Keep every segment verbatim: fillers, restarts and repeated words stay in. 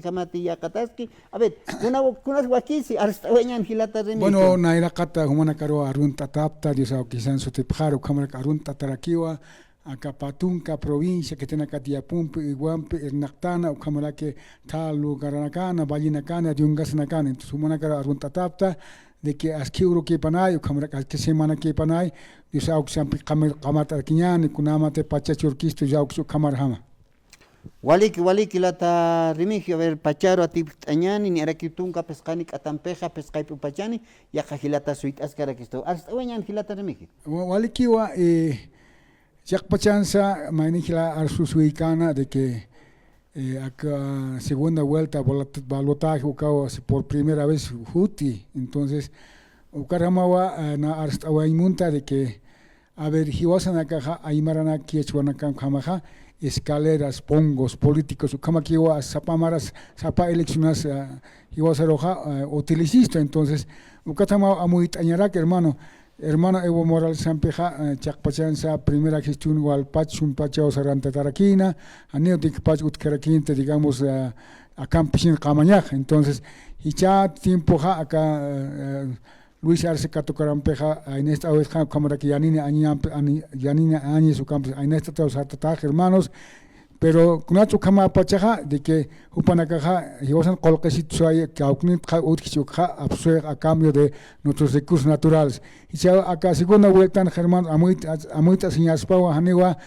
Kamati yaqataski. A ver, kuna, kunas wakisi, arst'awayañän jilata Remigio. Bueno, nayraqata jumanakaruw arunt'atäpta, Dios awkisan sutipxar, ukhamarak arunt'atarakiwa, aka pä tunka provincia, khitinakat Yapumpi, Iguampi, irnaqtana, ukhamaraki thä lugaranakana, vallenakana, yungasanakana. Entonces, jumanakaruw arunt'atäpta, de que aski urukipanay, ukhamarak aski semanakïpanay, Dios awkisampi qamar-, qamart'arakiñäni, kunämati pacha churkistu, Dios awkis ukhamarjama. Waliki, waliki jilata Remigio, a ver, pacharu atipt'añäni, niyarakiw tunka phisqani k'atampixa, phisqayp'u pachani, yaqha jilata suyt'askarakistu. Arst'awayañän jilata Remigio. Wa-, walikiwa, eh, chiqpachansa, mayni jila arsusuykäna de que, eh, aka segunda vuelta balot-, balotaje ukawa por primera vez juti. Entonces, ukarjamawa, eh, na arst'awayañ munta de que a ver, jiwasanakaxa, aymaranak, quechuanakanjamaxa, escaleras, pongos políticos, ukhamakiwa, sapa maras, sapa eleccionas, ah, jiwasaruxa, ah, utilicisto. Entonces, ukatama amuyt'añarak, hermano. Hermano Evo Moralesampixa, ah, chiqpachansa, primera gestión walpach, sumpachaw sarantatarakïna, janiw dikpach utjarakinti, digamos, ah, akampisin qamañax. Entonces, jichha tiempoxa, aka, ah, ah, Luis Arce Katukarampixa, aynist'awitxa, ukhamaraki Yanina Añampi, ani-, Yanina Áñez ukampis aynist'ataw sartatax, hermanos. Pero kunats ukhamapachaxa, de que jupanakaxa, jiwasan qullqisitusay, kawknitxa utjchi ukxa, apsuy a cambio de nuestros recursos naturales. Jichha aka segunda vueltan, hermanos, amuyt-, amuyt'asiñaspawa, janiwa,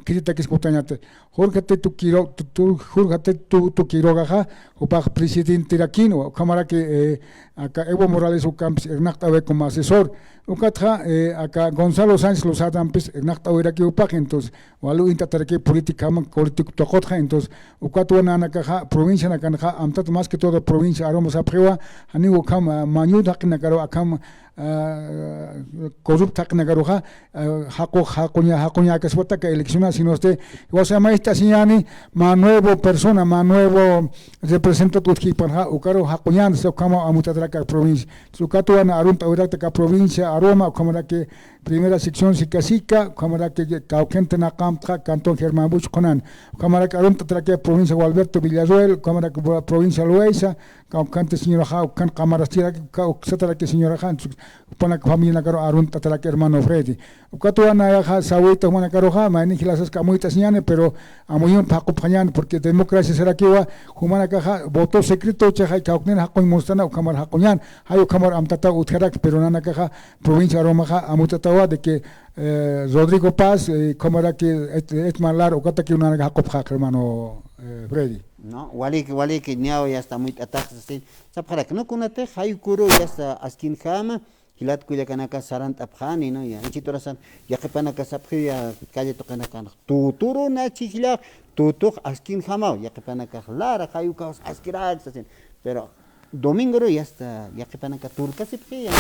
khititakis kutañata. Jorge Tito Quiro-, tu-, tu-, Jorge Tito Quirogaxa, jupax presidenterakinwa, ukhamaraki, eh, aka Evo Morales ukampis irnaqt'awi como asesor. Ukatxa, eh, aka Gonzalo Sánchez Lozadampis irnaqt'awiraki jupax, entonces, wali uñt'ataraki políticamente, político tuqutxa, entonces, ukatwa nanakaxa, provincianakanxa, amtat más que todo provincia Aroma sapxiwa, janiw ukham, ah, mañut jaqinakaru akham, ah, corrupto jaqinakaruxa, ah, jaqu-, jaquña-, jaquñäkaswata aka eleccionar, sino este, jiwasa mayt'asiñäni, mä nuevo persona, mä nuevo representante utjkipanaxa, ukaru jaquñän, sasa ukhamaw amuyt'atarak aka provincia. Entonces, ukatwa na arunt'awirakta aka provincia Aroma, ukhamaraki primera sección Sica Sica, ukhamaraki kawkhanti naqamtxa, cantón Germán Busch qunan, ukhamaraki arunt'ataraki provincia Gualberto Villarroel, ukhamaraki provincia Loaiza, kawkhanti señoraxa, ukhan qamarastiraki, uka uksataraki señoraxa, entonces, jupanak familianakaru arunt'ataraki hermano Freddy. Ukatwa nayaxa sawita jumanakaruxa, mayni jilasaska amuyt'asiñäni, pero amuyump jaqupxañäni, porque democracia sarakiwa, jumanakaxa voto secreto, jichhaxa kawknir jaquñ munstana, ukhamar jaquñän, jay ukhamar amtataw utjarak, pero nanakaxa provincia Aromaxa amuyt'atawa de que, eh, Rodrigo Paz, eh, ukhamaraki Et-, Etmar Lara, ukatakiw nanaka jaqupxäk, hermano, eh, Freddy. No, waliki, waliki, niyaw yasta amuyt'atax, sasin. Sapxarak, no, kunatix, jay uküru yasta askinjama, jilat kullakanaka sarant'apxani, ¿no? Ya, ichiturasan, yaqhipanaka sapxiw ya, calle tuqinakan, tuturuna chijllax, tutux askinjamaw, yaqhipanaka lara, jay ukax askirak, sasin. Pero, domingoru yasta, yaqhipanaka turkasipxi, ya,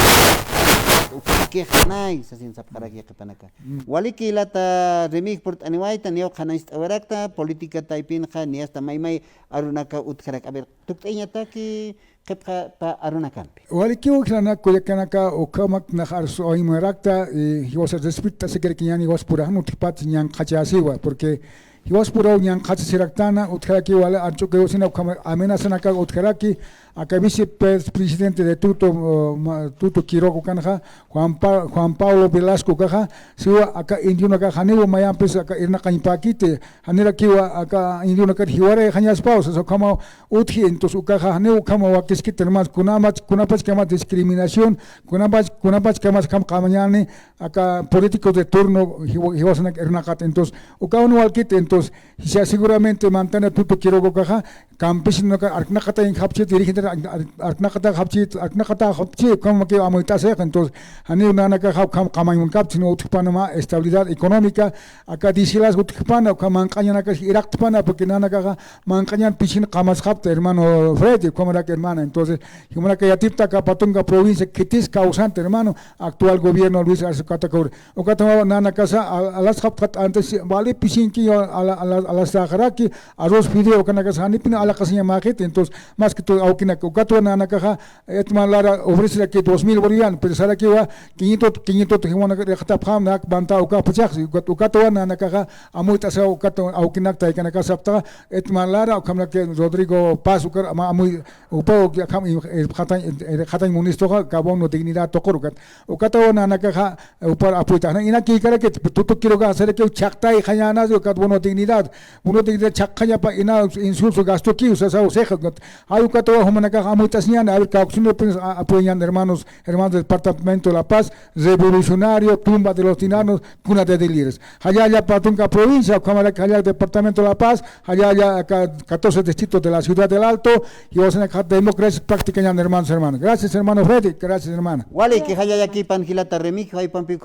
ukhamakix janay, sasin sapxarak yaqhipanaka. Mm. Waliki jilata Remigio purt'aniwayta, niyaw qhanañcht'awirakta, política taypinxa, niyasta maymay arunaka utjarak. A ver, tukt'ayañataki, qhipqa pä arunakampi. Walikiw jilanaka kullakanaka ukhamak nax arsuwayimunarakta, eh, jiwasa respetasikarkiñäni jiwaspura jan utjpat ñanqhachäsiwa, porque jiwaspuraw ñanqhachasiraktana, utjaraki wali arch'ukiwsina ukham amenazanaka utjaraki, aka vice pres-, presidente de Tuto, eh, ma-, Tuto Quiroga ukanxa, Juan Pa-, Juan Pablo Velasco ukaxa, siwa aka indionakax janiw mayampis aka irnaqañpäkiti, janirakiwa aka indionakar jiwarayxañaspaw, sasa ukhamaw utji, entonces ukaxa janiw ukhamaw wakiskiti, hermanos, kunapach, kunapachkamas discriminación, kunapach, kunapachkamas ukham qamañäni, aka políticos de turno jiwa-, jiwasanak irnaqat, entonces ukawan walkiti, entonces, jichha seguramente mantana Tuto Quiroga ukaxa, campesinonak arknaqatañ japchi, dirigente ar-, ar-, arknaqata japchi, arknaqata japchi, ukhamakiw amuyt'asix, entonces, janiw nanakaxa ukham qamañ munkapchi, sino utjpana mä estabilidad económica, aka disilas utjpana, ukham manq'añanakax iraqtpana, porque nanakaxa manq'añan pisin qamasxapta, hermano Freddy, ukhamarak hermana, entonces, jimanaka yatipta aka pä tunka provincia, khitis causante, hermano, actual gobierno Luis Arce Catacora. Ukatama nanakasa, a-, alasxapxat antes, wali pisinki, ala-, ala-, alastaxaraki, arroz fideo, ukanakasa, janipina alaqasiñamäxiti, entonces, más que todo, awkina Ukatwa nanakaxa, Etman Lara ofreceraki dos mil boliviano, pero sarakiwa quinientos, quinientos jiwanaka riqtapxam, nak banta ukapachax, ukat-, ukatwa nanakaxa, amuyt'asa ukat awkinak taykanaka saptaxa, Etman Lara, ukhamraki Rodrigo Paz, ukar ama amuy, upaw, ukham, eh, jatañ, eh, jatañ ministroxa, ka bono dignidad tuqur ukat. Ukatwa nanakaxa, upar apuytaxna, ina kïkaraki, tutu kiruka saraki, chhaqtayxañäna, ukat bono dignidad, bono dignidad chhaqxañapa, ina insulso gasto ki, usa, sa, usexa, ukat. Ay ukatwa jumanakax amuyt'asiñäni, a ver, kawksinupis, a-, apoyañäni, hermanos, hermanos del departamento de La Paz, revolucionario, tumba de los tiranos, cuna de delires. Jallalla patunka provincia, ukhamaraki jallalla departamento de La Paz, jallalla ca-, catorce distritos de la ciudad del Alto, y vamos a dejar democracia práctica, hermanos, hermanos. Gracias, hermano Freddy, gracias, hermana. Wali, que jallalla kipan jilata Remigio, ay pampi